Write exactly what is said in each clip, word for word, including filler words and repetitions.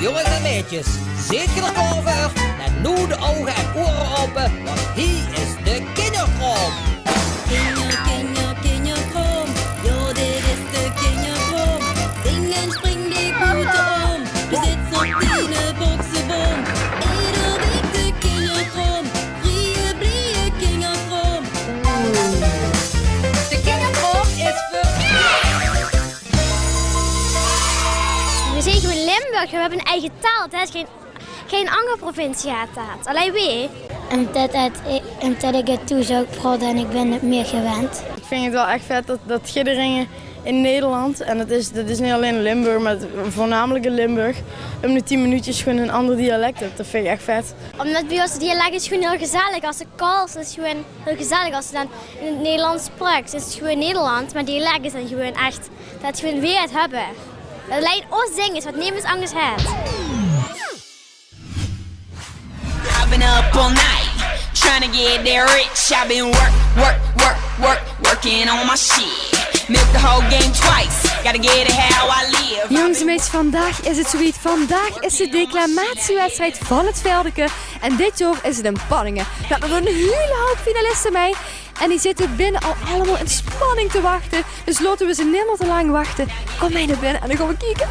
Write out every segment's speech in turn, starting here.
Jónges en meidjes, zeet geer d'r klaor veur? Dan noe de ouge en oere aope, want hie is de kinjerkraom. Kinjer, kinjer, kinjerkraom. Jao, dit is de kinjerkraom. Zing en spring dich boete óm. Doe zits op diene bokseboom. Eder week de kinjerkraom. Vrieje, blieje kinjerkraom. De kinjerkraom is veur. Veer zeen gewoen Limburg, veer höbbe ein eige taal. Det haet gein, gein anger provincie haet det. Allein veer. Umdet 't, umdet ich 't thoes ouch praot en ich bin 't mier gewend. Ik vind het wel echt vet dat, dat gidderinge in Nederland, en dat is, dat is niet alleen in Limburg, maar het, voornamelijk in Limburg, om de tien minuutjes gewoon een ander dialect hebt. Dat vind ik echt vet. Omdat bij ons het dialect is gewoon heel gezellig. Als de Kals is gewoon heel gezellig. Als ze dan in het Nederlands sprak, is het gewoon Nederlands, maar dialect is dan gewoon echt dat gewoon weer het hebben. Dat alleen ons ding is, wat niemand anders heeft. I've been up all night, trying to get that rich. I've been work, work, work, work, working on my shit. Milk the whole game twice, gotta get it how I live. Jongens en meisjes, vandaag is het zoiets. Vandaag is de declamatiewedstrijd van het Veldeke. En dit jaar is het in Panningen. Nou, er doen een hele hoop finalisten mee. En die zitten binnen al allemaal in spanning te wachten. Dus laten we ze nimmer te lang wachten. Kom mee naar binnen en dan gaan we kijken.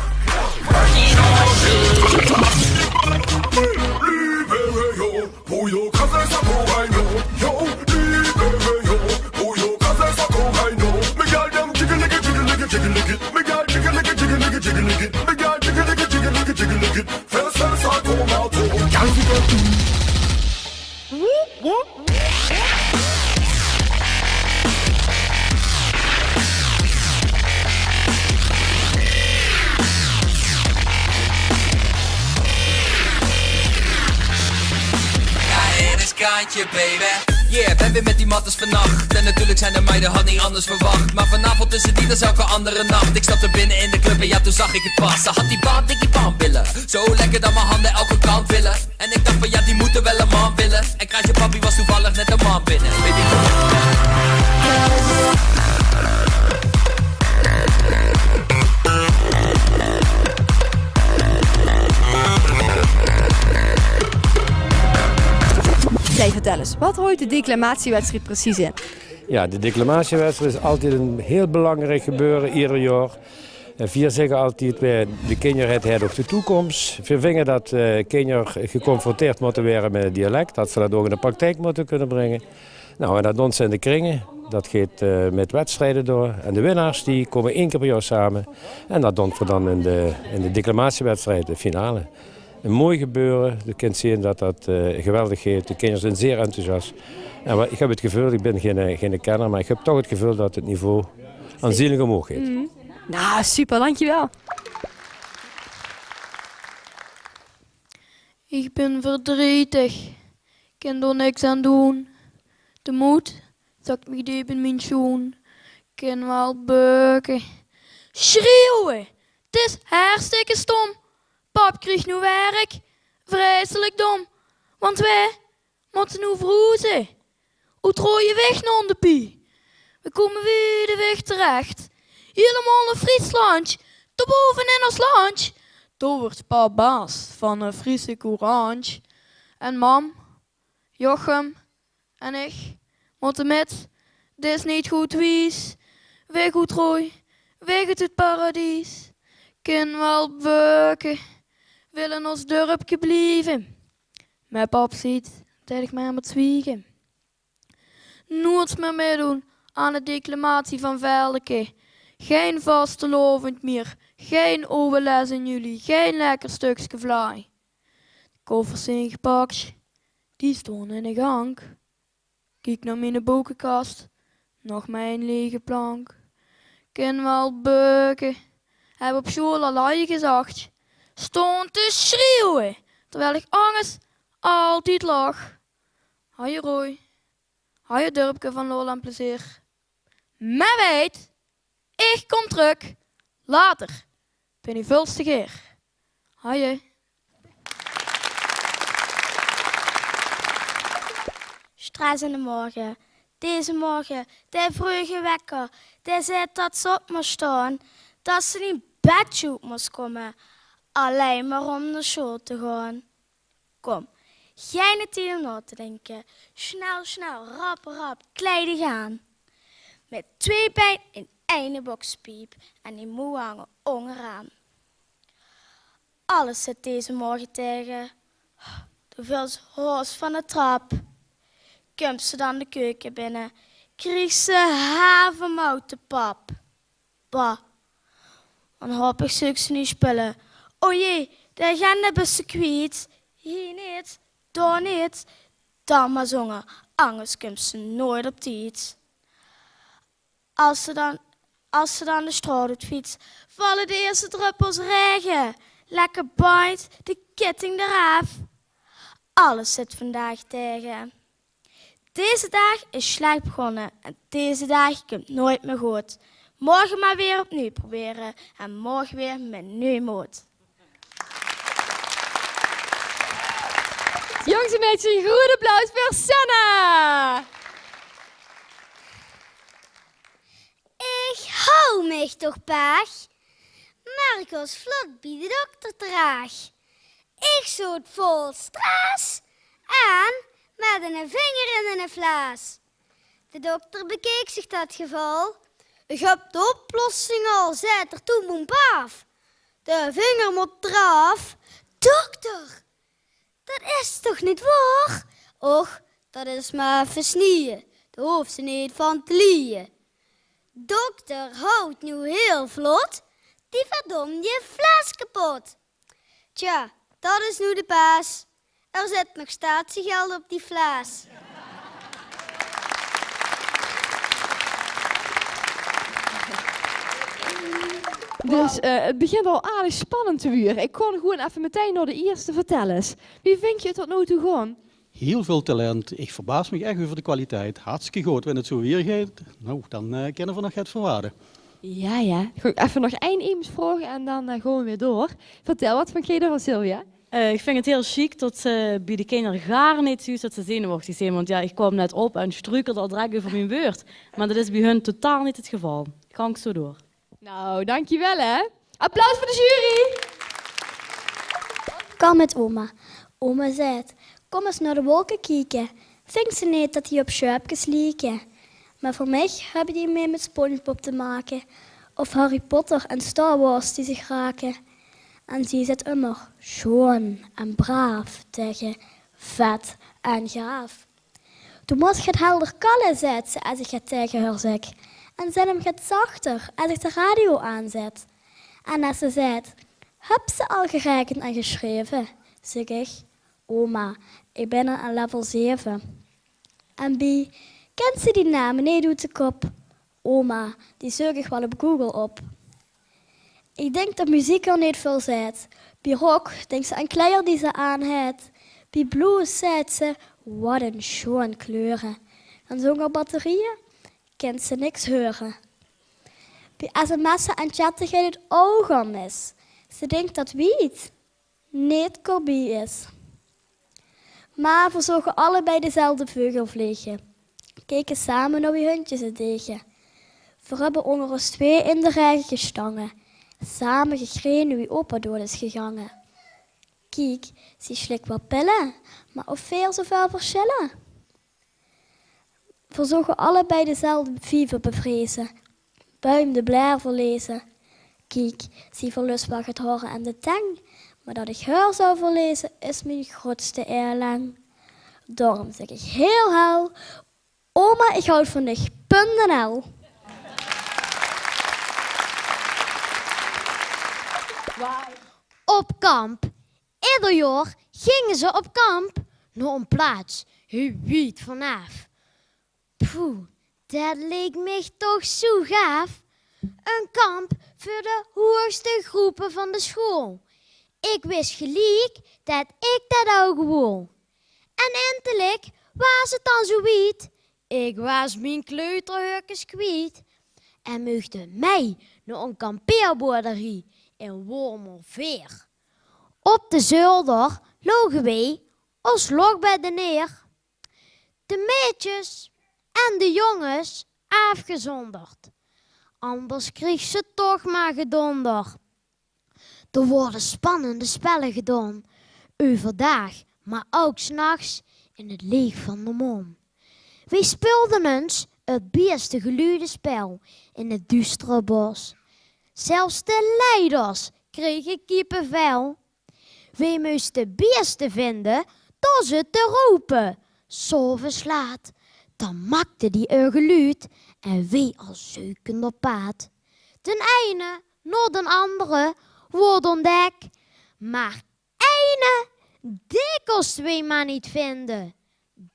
Ja, het is Kaantje, baby. Yeah, ben weer met die mattes vannacht. En natuurlijk zijn de meiden, had niet anders verwacht. Maar vanavond is het niet als elke andere nacht. Ik stapte binnen in de club en ja, toen zag ik het pas. Ze had die bam, diggy bam billen. Zo lekker dat mijn handen elke kant willen. En ik dacht van ja, die moeten wel een man willen. En kraantje papi was toevallig net een man binnen. Baby, kom op. Hey, vertel eens, wat houdt de declamatiewedstrijd precies in? Ja, de declamatiewedstrijd is altijd een heel belangrijk gebeuren ieder jaar. En veer zègke altied, eh, de kinjer, het, het ouch de toekoms. Veer vinge dat, eh, kinjer geconfronteerd mótte waere mit het dialect, dat ze dat ouch in de praktijk mótte kinne bringe. Nou, en dat doon ze in de kringe. Dat geit, eh, mit wedstrieje door. En de winnaars, die kómme ein kier per jaor same. En dat doon veer dan in de, in de declamatiewedstrijd, de finale. Ein mooi gebeure. De kins zeen dat dat, eh, geweldig geit. De kinjer zeen zeer enthousiast. En wa-, ich höb het geveul, ich bin geine, eh, geine kenner, mer ich höb toch het geveul dat het niveau aanzienlik omhoog geit. Mhm. Nou, super, dankjewel. Ich bin verdrietig, kin d'r niks aan doon. De moed zak mich deep in mien sjoen. Kin waal beuke. Sjrieuwe, 't is hartstikke stom. Pap krieg noe werk, vreiselik dom. Want wae mót noe verhoeze? Oet Rooie weg nao de Pie. We kómme wied weg terech. Hielemaol in Frieslandj, dao bove in ós landj. Dao wuuert pap baas van de Friese Courantj. En mam, Jochem en ich mótte mit, 't is neet good wies. Weg oet Rooj, weg oet 't paradies. Kin waal beuke, wil in ós dörpke blieve. Mer pap zeet det ich mer mót zwiege. Noeats mier mitdoon aan de declamatie van Veldeke. Gein vastelaovendj mier, gein O L S in juli, gein lekker stökske vlaai. De koffers zeen gepak, die staon in de gank. Kiek nao miene boekekas, nog mer ein lege plank. Kin waal beuke, höb op sjool al haje gezag. Staon te sjrieuwe, terwiel ich angers altied lach. Haje Rooj, haje dörpke van lol en plezeer. Mer weit, ich kóm trök. Later. Bin uch väöls te geer. Haje. Stress in de morge. Deze morge, de vreuge wekker, dae zaet dat se op mós staon, dat se in bedje oet mós kómme. Allein mer óm nao sjool te gaon. Kóm, geine tied óm nao te dinke. Snel, snel, rap, rap, kleid dich aan. Mit twee bein in eine bokspiep en die moewe hange óngeraan. Alles zit deze morge taege. Doe vils haos van de trap. Kums se dan de keuke binne, kriegs se havermoutepap. Bah, wanhaopig zeuks se nuuj spulle. O jee, de agenda bis se kwiet. Hie neet, dao neet. Dan mer zónger, angers kums se noeit op tied. As se dan, as se dan de straot oet fiets, valle de ierste dröppels raege. Lekker bite, de kitting d'raaf. Alles zit vandaag taege. Deze daag is slech begónne en deze daag kump noeit mier good. Morge mer weer opnuuj probere en morge weer mit nuuj mood. Jónges en meidjes, ein groeat applaus veur Senna! Ich hou mich toch paag, mer ich waas vlot bie de dokter traag. Ich zoot vol stress en mit eine vinger in eine flaas. De dokter bekeek zich det geval. "Ich höb de oplossing al," zaet 'r toen, boem paaf. "De vinger mót d'raaf." "Dokter, det is toch neet waor?" "Och, det is mer effe snieje, dao hoof se neet van te lieje." Dokter, hou 't noe hiel vlot, die verdomde flaas kepot. Tja, det is noe de paas. D'r zit nog statiegeld op die flaas. Dus, eh, het begint al aardig spannend te waere. Ik gaon gewoen effe metein nao de ierste vertellers. Wie vinjs se het tot noe toe gaon? Hiel väöl talent. Ich verbaas mich ech euver de kwaliteit. Hartstikke good. Wen het zoe wiejer geit, noe, dan, eh, kinne v'r nog get verwachte. Ja, ja. Good, effe nog ein emes vraoge en dan, eh, gaon v'r weer door. Vertel, wat vinjs se d'rvan, Sylvia? Eh, ich vinj het hiel sjiek tot ze bie de kinder gaar neet zuus tot ze zenuwechtig zeen. Want ja, ich kwaam net op en struukelde al drek euver mien wäörd. Mer det is bie hun totaal neet het geval. Gank zoe door. Nou, dankjewel hè. Applaus veur de jury. Kar mit oma. Oma zaet: "Kóm ins nao de wolke kieke. Vinjs se neet det die op sjeupkes lieke? Mer veur mich höbbe die mieë mit SpongeBob te make of Harry Potter en Star Wars die zich rake." En zie zaet ummer sjoon en braaf taege vet en gaaf. "Doe mós get helder kalle," zaet ze es ich get taege häör zèk. "En zèt 'm get zachter es ich de radio aanzèt." En es ze zaet: "Höbs se al geraekend en gesjreve?" zèk ich: "Oma, ich bin al aan level zeve." En bie: "Kins se die name neet oet de kop?" "Oma, die zeuk ich waal op Google op." Ich dink det meziek häör neet väöl zaet. Bie rock dinks se aan kleier die ze aan haet. Bie blues zaet ze: "Wat ein sjoon kleure." En zónger batterieje kins se niks heure. Bie sms'e en chatte geit het ouch al mis. Ze dink det wied neet kobie is. Mer v'r zoge allebei dezelfde veugel vlege. Keke same nao wie hundjes het dege. V'r höbbe ónger ós twee in de raege gestange. Same gegrene wie opa doed is gegange. Kiek, zie slik waal pille, mer of veer zoeväöl versjille? V'r zoge allebei dezelfde viever bevreze. Buim de blaer verleze. Kiek, zie verlus waal get haore en de teng. Mer det ich häör zou verleze, is mien groetste eerlang. Daorum zèk ich hiel hel: "Oma, ich hou van dich, punt N L." Op kamp. Ieder jaor ginge ze op kamp nao ein plaats hiel wied vanaaf. Poeh, det leek mich toch zoe gaaf. Ein kamp veur de hoegste groepe van de sjool. Ik wis geliek det ik det ouch wól. En eindelik waas het dan zoe wied. Ik waas mien kleuterhurkes kwiet. En mochte mei nao ein kampeerboerderie in Wormerveer. Op de zölder loge weej ós logbedde neer. De meidjes en de jónges aafgezónderd. Anders kriegs se toch mer gedónder. D'r woorte spannende spelle gedaon, euverdaag, mer ouk 's nachs in 't leech van de maon. Weej speulde ins 't bèste geluudespel in 't duustere bos. Zelfs de leiders krege kiepevel. Weej móste bèste vinde door ze te rope, 's aoves laat. Dan maakde die e geluud en weej al zeukend op paad. Den eine nao den andere woort ontdek, mer eine, dae kóste weej mer neet vinde.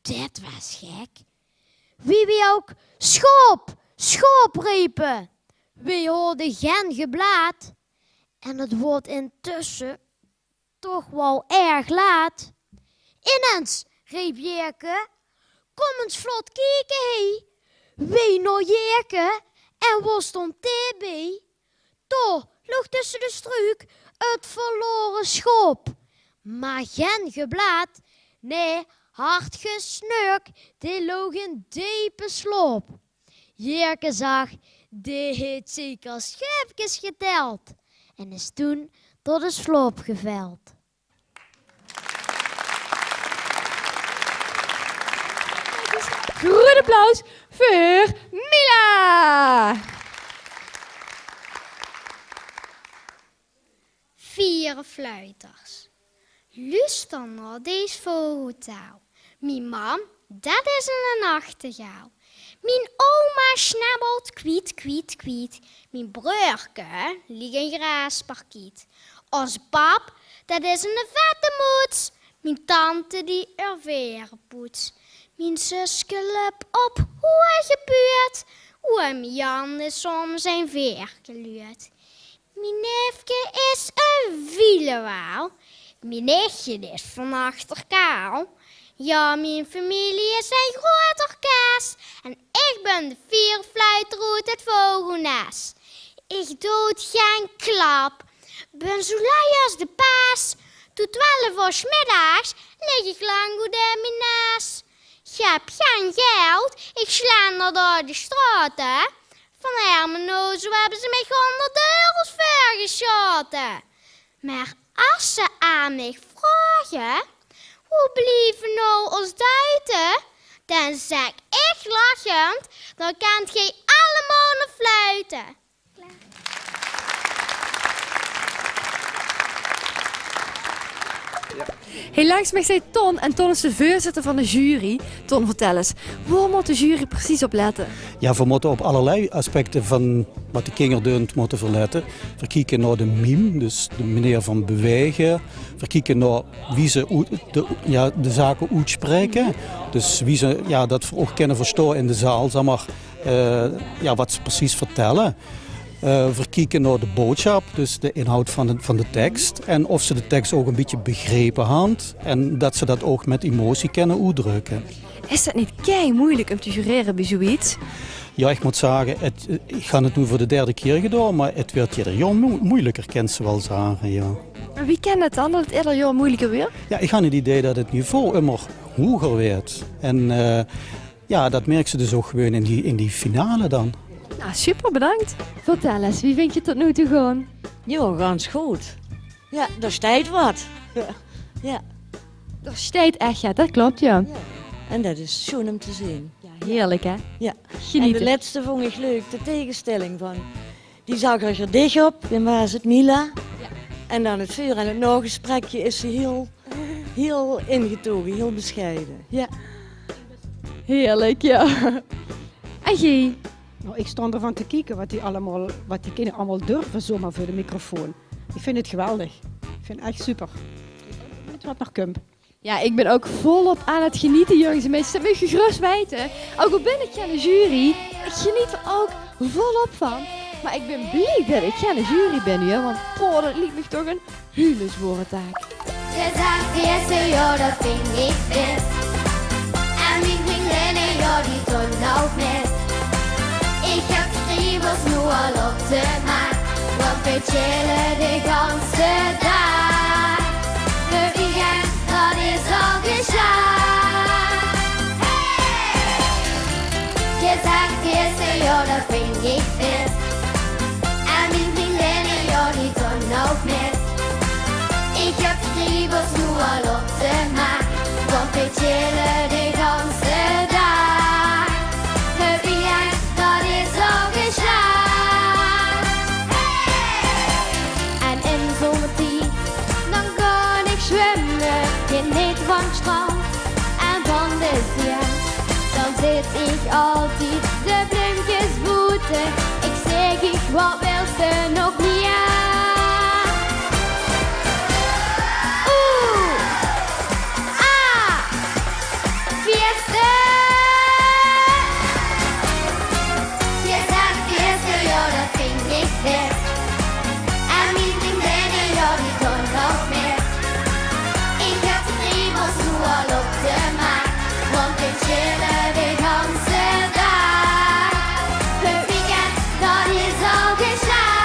Det waas gek. Wie weej ouk sjaop, sjaop repe, weej hoorde gen geblaat. En 't woort intösse toch waal erg laat. Inens reep Jeerke: "Kom ins vlot kieke, hé." Weej nao Jeerke en wo stóng dae beej? Dao loog tösse de struuk 't verlore sjaop. Mer gen geblaat, nae, hard gesnurk, dae loog in depe slaop. Jeerke zag: "Dae haet zeker sjaepkes geteld." En is toen tot in slaop geveld. Groen applaus veur Mila! Veer fluiters. Luuster nao dees vogeltaal. Mien mam, det is 'ne nachtegaal. Mien oma snabbelt kwiet, kwiet, kwiet. Mien breurke liek in graasparkiet. Ós pap, det is 'ne vette moets. Mien tante die eur veer poets. Mien zuske löp op hoege buurt. Oom Jan is óm zien veerke luurt. Mien neefke is 'n wielewaal. Mien nichtje is van achter kaal. Jao, mien femilie is ein groot orkes. En ich bön de vierfluiter oet 't vogelnes. Ich doot gen klap, bön zo lui as de pes. Toet twelf oor 's middags lig ich lang good in mien nes. Ich höb gen geld, ich slender door de straote. Van Hermano, zo höbbe ze mich hónderd euro's veurgesjaote. Mer as ze aan mich vraoge: "Wo blieve noe ós duite?" dan zèk ich lachend: "Dan kènt geej allemaol nao fluite." Hé, langs mich zit Ton en Ton is de veurzitter van de jury. Ton, vertèl ins, wo mót de jury precies op lètte? Jao, veer mótte op allerlei aspecte van wat de kinger dunt mótte veer lètte. Veer kieke nao de miem, dus de meneer van bewaege. Veer kieke nao wie ze oet-, de, jao, de zake oetspraeke. Dus wie ze, jao, dat veer ouch kinne verstaon in de zaal, zag mer, eh, jao, wat ze precies vertèlle. Eh, veer kieke nao de boodsjap, dus de inhoud van de, van de teks. En of ze de teks ouch e bietje begrepe hant. En dat ze dat ouch mit emotie kinne oetdrökke. Is dat neet kei meujelik óm te jurere bie zoeiets? Jao, ich mót zage, 't, ich han 't noe veur de derde kier gedaon, mer 't weurt jeder jaor moe-, meujelieker, kins se waal zage, jao. Mer wie kint dat dan, dat 't jeder jaor meujelieker weurt? Jao, ich han 't idee dat 't niveau ummer hoeger weurt. En, eh, Jao, dat merks se dus ouch gewoon in die, in die finale dan. Nou, super, bedank. Vertèl ins, wie vinjs se 't tot noe toe gaon? Jao, gans good. Jao, d'r steit wat. Jao. D'r steit ech, jao, dat klop, jao. Jao. En dat is sjoen óm te zeen. Jao, heerlik, hè? Jao. Geniete. En de lètste vónj ich leuk, de taegesjtèlling van Die zag d'r dich op, dan waas 't Mila. Jao. En dan 't veur- en 't naogesprekje is ze hiel, hiel ingetoge, hiel besjeie. Jao. Heerlik, jao. En geej? Nou, ich stóng d'rvan te kieke wat die allemaol, wat die kinjer allemaol durve zomer veur de microfoon. Ich vinj 't geweldig. Ich vinj 't ech super. Benieuwd wat nog kump. Jao, ich bön ouch volop aan 't genete, jónges en meisjes. Dat mós geej gerös weite. Ouch al bön ich gein jury, ich geneet d'r ouch volop van. Mer ich bön blie dat ich gein jury bön, huur. Want, poeh, dat liek mich toch 'n hiel zwaore taak. Gezag, ieëste jaor, dat vinj ich bès. En mien vriendinne, jao, die doon ouch mit. Ich höb sjtrievers noe al op de maag, want veer chille de ganse daag. Veer viere, dat is al geslaag. Hey! Gezag, ieëste jaor, dat vinj ich bès. En mien vriendinne, jao, die doon ouch mit. Chille de ganse daag. Het weekend, dat is al geslaag. En in zomertied, dan kan ik zwemmen. Geniet van het strand en van de zee. Dan zit ik altijd de bloemkes boete. Ik zeg, ik, wat wilste nog meer? Oeh. Ah. Fieste. Fieste, fieste, ja, dat vind ik best. En mijn vriendinnen, ja, die doen ook met. Ik heb de kriebels nu al op de maag, want we chillen de ganse daag. Het weekend, dat is al geslaag.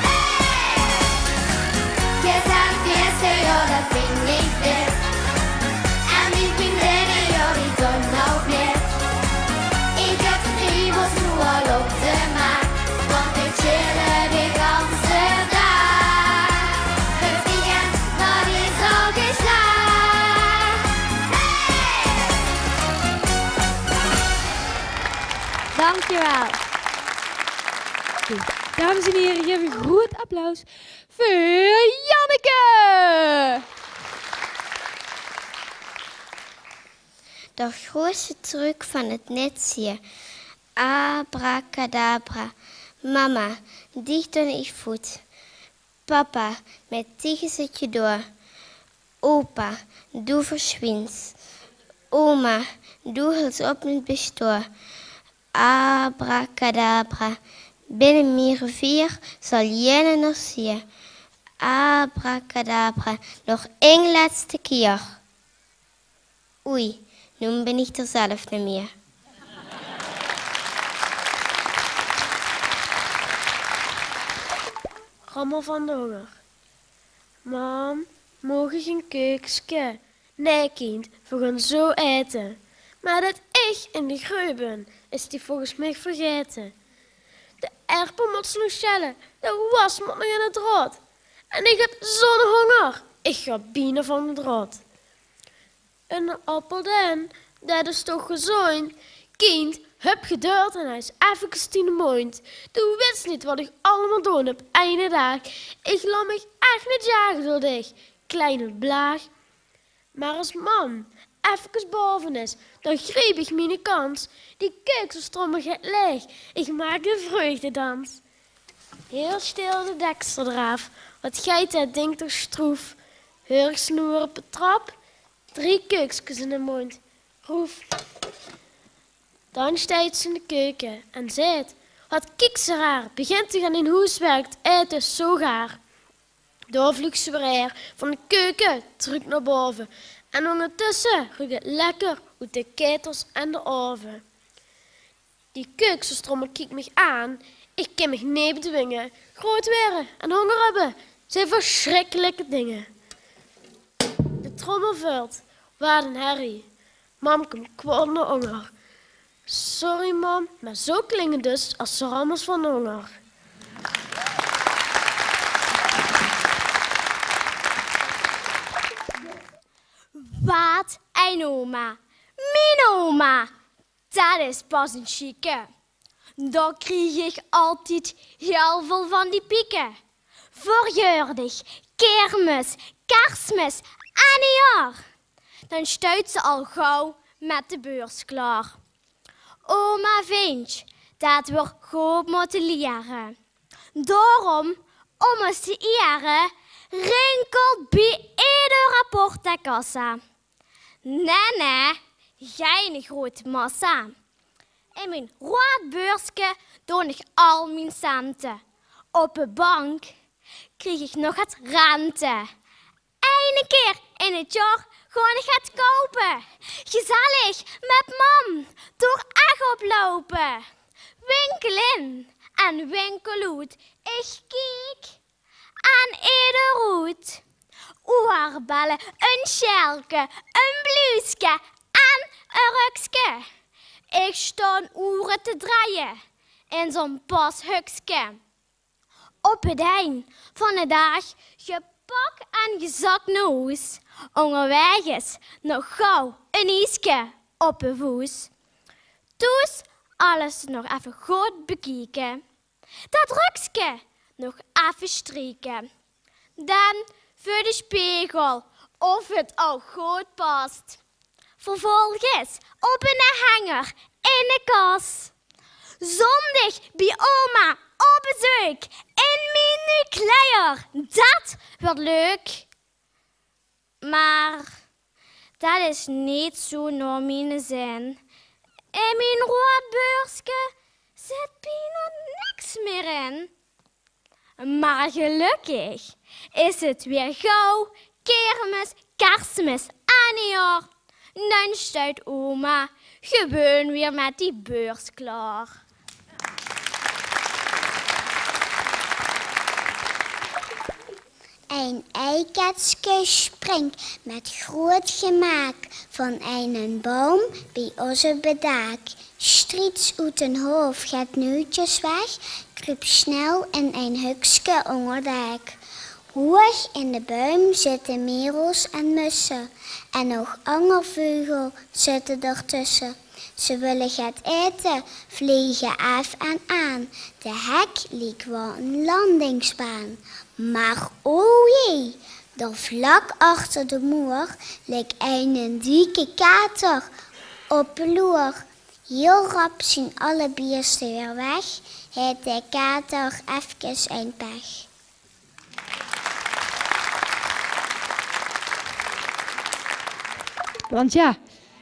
Hey! Fieste, fieste, ja, dat vind ik best. En mijn vriendinnen, ja, die doen ook met. Ik heb de kriebels nu al op de maag, want we chillen de ganse daag. Het weekend, dat is al geslaag. Hey! Dankjewel. Dames en heren, geef een groot applaus voor Janneke. De grootste truc van het netsje. Abracadabra. Mama, dich doon ich voet. Papa, mit dich is het gedoor. Opa, doe verswiens. Oma, doe hils op mit bestoor. Abracadabra, binne mie revier zal jenne nog zier. Abracadabra, nog ing letste kier. Oei, noe bin ich d'r zelf neet mier. Rammel van de honger. Mam, maag ich ein keukske? Nae, kind, veer gaon zo aete. Mer det ich in de greu bin, is die volges mich vergaete. De erpel mót ze nog sjelle, de was mót nog in 't raod. En ich höb zo'n honger, ich gaon bienao van de draod. Eine appel dan, det is toch gezóndj? Kind, höb geduld en haes effekes diene móndj. Doe wits neet waat ich allemaol doon op eine daag. Ich laot mich ech neet jage door dich, kleine blaag. Mer es mam effekes baove is, dan griep ich miene kans. Die keukstrommel geit laeg, ich maak eine vreugdedans. Hiel sjtil de deksel d'raaf, waat geit det dink toch sjtroef. Heur ich snoer op de trap, drie keukskes in de móndj. Roef. Dan sjteit ze in de keuke en zaet: "Waat kieks se raar, begint toch aan dien hoeswerk, 't aete is zo gaar." Dao vluug ze weer haer van de keuke trök nao baove. En óngertösse ruuk 't lekker oet de kaetels en de aove. Die keuksestrommel kiek mich aan, ich kin mich neet bedwinge. Groot waere en honger höbbe zeen versjrikkelike dinge. De trommel vult, waat ein herrie. Mam kump kwaod nao ónger. Sorry mam, mer zo klinge dus es se rammels van de honger. Waat ein oma. Mien oma. Det is pas ein sjieke. Dao krieg ich altied hiel väöl van die pieke. Verjaordaag, kermis, kersmis en niejaor. Dan sjtuit ze al gaw mit de beurs klaor. Oma vindj det veer good mótte liere. Daorum, óm ós te iere, rinkelt bie eder rapport de kassa. Nae, nae, gein groot massa. In mien roead beurske doon ich al mien cente. Op de bank krieg ich nog get rente. Eine kier in 't jaor gaon ich get koupe. Gezellig mit mam door Ech op loupe. Winkel in en winkel oet. Ich kiek aan eder roet. Oerbelle, ein sjelke, ein bluuske en ein rökske. Ich staon oere te dreie in zo'n pas hökske. Op 't ein van de daag ge-, Pak en gezak nao hoes. Óngerwaeg is nog gaw ein ieske op de voes. Thoes alles nog effe good bekieke. Dat rökske nog effe strieke. Dan veur de spegel of 't al good pas. Vervolges op eine henger in de kas. Zóndig bie oma op bezeuk in mien nuuj kleier. Dat weurt leuk. Mer dat is neet zoe nao miene zin. In mien roead beurske zit bienao niks mier in. Mer gelökkig is 't weer gaw kermis, Kersmis en niejaor. Dan steit oma gewoon weer mit die beurs klaor. Ein eiketske springk mit groeat gemaak van einen boum bie ós op 't daak. Striets oet den haof get nuutjes weg, kruup snel in ein hukske ónger dek. Hoeg in de boum zitte merels en musse en nog anger veugel zitte d'r tösse. Ze wille get aete, vlege aaf en aan. De hek liek waal ein landingsbaan. Mer o jee, dao vlak achter de moer lik eine dikke kater op de loer. Hiel rap zien alle bieëste weer weg, haet de kater efkes ein pech. Want ja,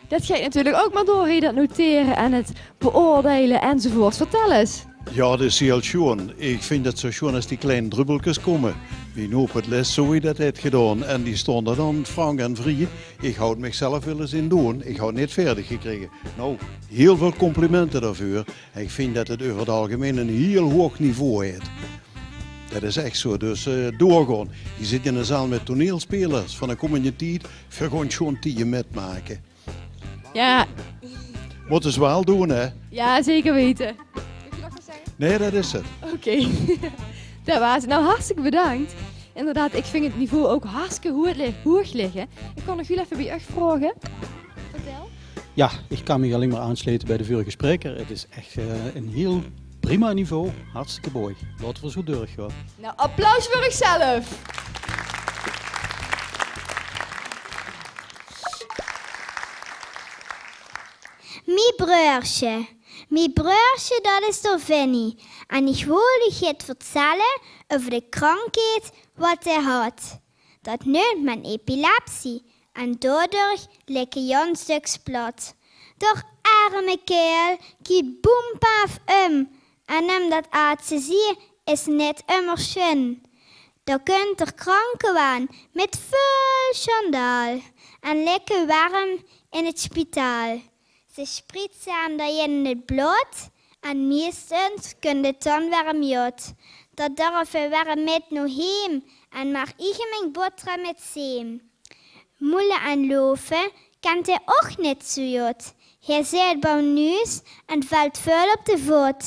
dat geit natuurlik ouk mer door, hè, dat notere en 't beoordeile enzovoort. Vertel ens. Ja, dat is hiel sjoean. Ich vinj dat zo sjoean es die klein drubbelkes kómme. Wie noe op 't les, zo wie dat haet gedaon. En die staon d'r dan frank en vrie. Ich haw 't mich zelf wille zeen doon. Ich haw 't neet veerdig gekrege. Nou, hiel väöl complimente daoveur. Ich vinj dat 't euver 't algemein ein hiel hoeg niveau haet. Dat is ech zo, dus, eh, doorgaon. Hie zit in de zaal mit toneelspelers van de kómmende tied. V'r gaon sjoean tied mitmake. Ja. Mótte ze waal doon, hè? Ja, zeker wete. Nae, dat is 't. Oké. Dat waas 't. Nou, hartstikke bedank. Inderdaad, ich vinj 't niveau ouk hartstikke hoeg li-, hoeg ligke. Ich kan nog hiel effe bie uch vraoge. Vertel. Ja, ich kan mich allein mer aansloete bie de vörige spraeker. 't Is ech, eh, ein hiel prima niveau. Hartstikke mooi. Laote v'r zo doorgaon. Nou, applaus veur uch zelf. Mie breursje. Mie breursje, dat is d'r Vinnie. En ich wol uch get vertelle euver de krankheid wat hae hat. Dat neumt me epilepsie. En daodoor lik 'r gans stöks plat. D'r erme kaerel kiek boem paaf um. En um dat aad te zieë is neet ummer sjun. Dao kunt 'r kranke waan mit väöl sjandaal en lekker werm in 't spitaal. Ze sprietse 'm dao in 't blood en miestens kunt 't dan weer mjot. Dao durf 'r weer mit nao heem en maag ich 'm ein boterham mit zeem. Moele en love kent 'r och neet zo jot. Hae zit bauw nuus en velt väöl op de vot.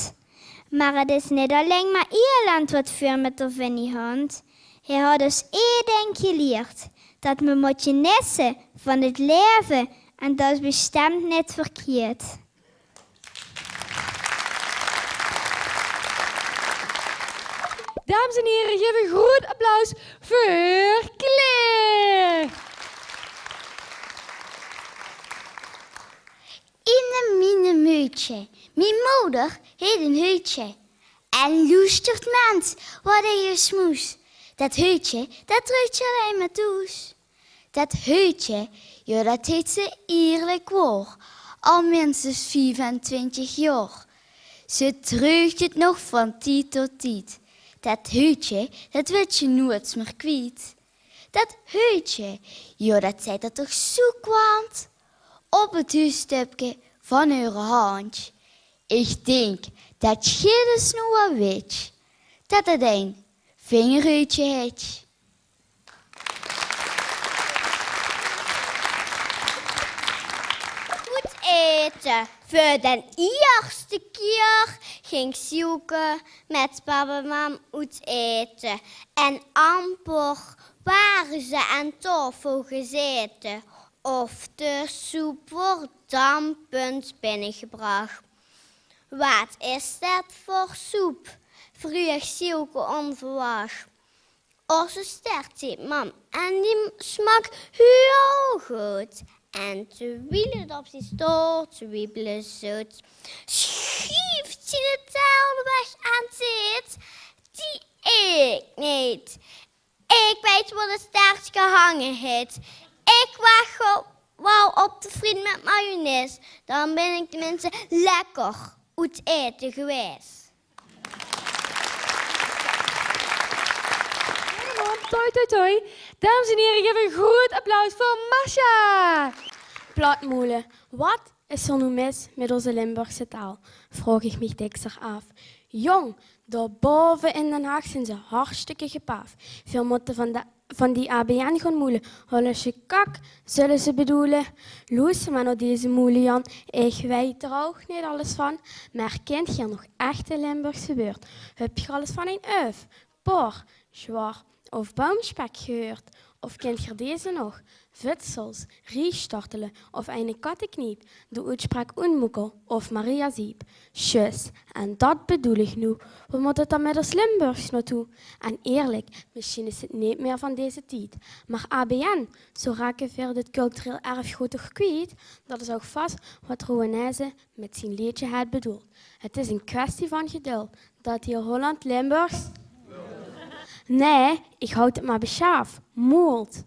Mer 't is neet allein mer elend wat v'r mit d'r Vinnie hant. Hae hat os ee dink gelierd, dat me mót genisse van 't laeve en dat is bestemd neet verkierd. Dames en hiere, gaef ein groeat applaus veur Claire. Inne miene muutje. Mien moder haet ein huutje. En loestert mens, wat 'n gesmoes. Dat huutje, dat druugt ze allein mer thoes. Dat huutje, jao, dat haet ze ierlik waor al minstens viefentwintig jaor. Ze druugt 't nog van tied tot tied. Dat huutje, dat wurt ze noeits mier kwiet. Dat huutje, jao, dat zit d'r toch zoe kwant op 't huusstupke van eure handj. Ich dink dat gilles noe waal witj dat 't ein vingerhuutje haet. Good ete. Veur den ierste kier ging Sielke mit pap en mam oet ete. En amper wore ze aan taofel gezete, of de soep woort dampend binnegebrach. "Waat is det veur soep?" vroog Sielke onverwach. "Osse stert," zag mam, "en die smak hiel good." En terwiel 't op zien staort te wiebele zoot, schuuf ze de tel weg aan zit. "Die eet neet. Ik weit wo de stert gehange het. Ik wach wel op de friet mit mayonaise. Dan bin ik tenminste lekker oet ete gewaes." Toi, toi, toi. Dames en heren, geef een groot applaus voor Masha. Platmoele, wat is er noe mis mit oze Limburgse taal, vraog ik mich dikser aaf. Jóng, dao bove in Den Haag zien ze hartstikke gepaaf. Veer mótte van de, van die A B N gaon moele. Hollandsje kak, zulle ze bedoele. Loester mer nao deze moele Jan. Ik weit d'r ouch neet alles van, mer kint geer nog echte Limburgse weurd? Höb geer alles van ein uif, por, zwaar of boumspek geheurd? Of kint geer deze nog? Vitsels, riestartele of eine kattekniep, de oetspraak oenmoekel of Maria Ziep. Zjus, en dat bedoel ik noe. Wo mót 't dan mit ós Limburgs naotoe? En eerlik, misschien is 't neet mier van deze tied. Mer A B N, zo rake veer dit cultureel erfgood toch kwiet? Dat is ouch vas wat Rowan Heze mit zien leedje het bedoeld. Het is ein kwestie van geduld dat hiel Holland Limburgs... Nae, ik haoj 't mer besjaaf. Moeld.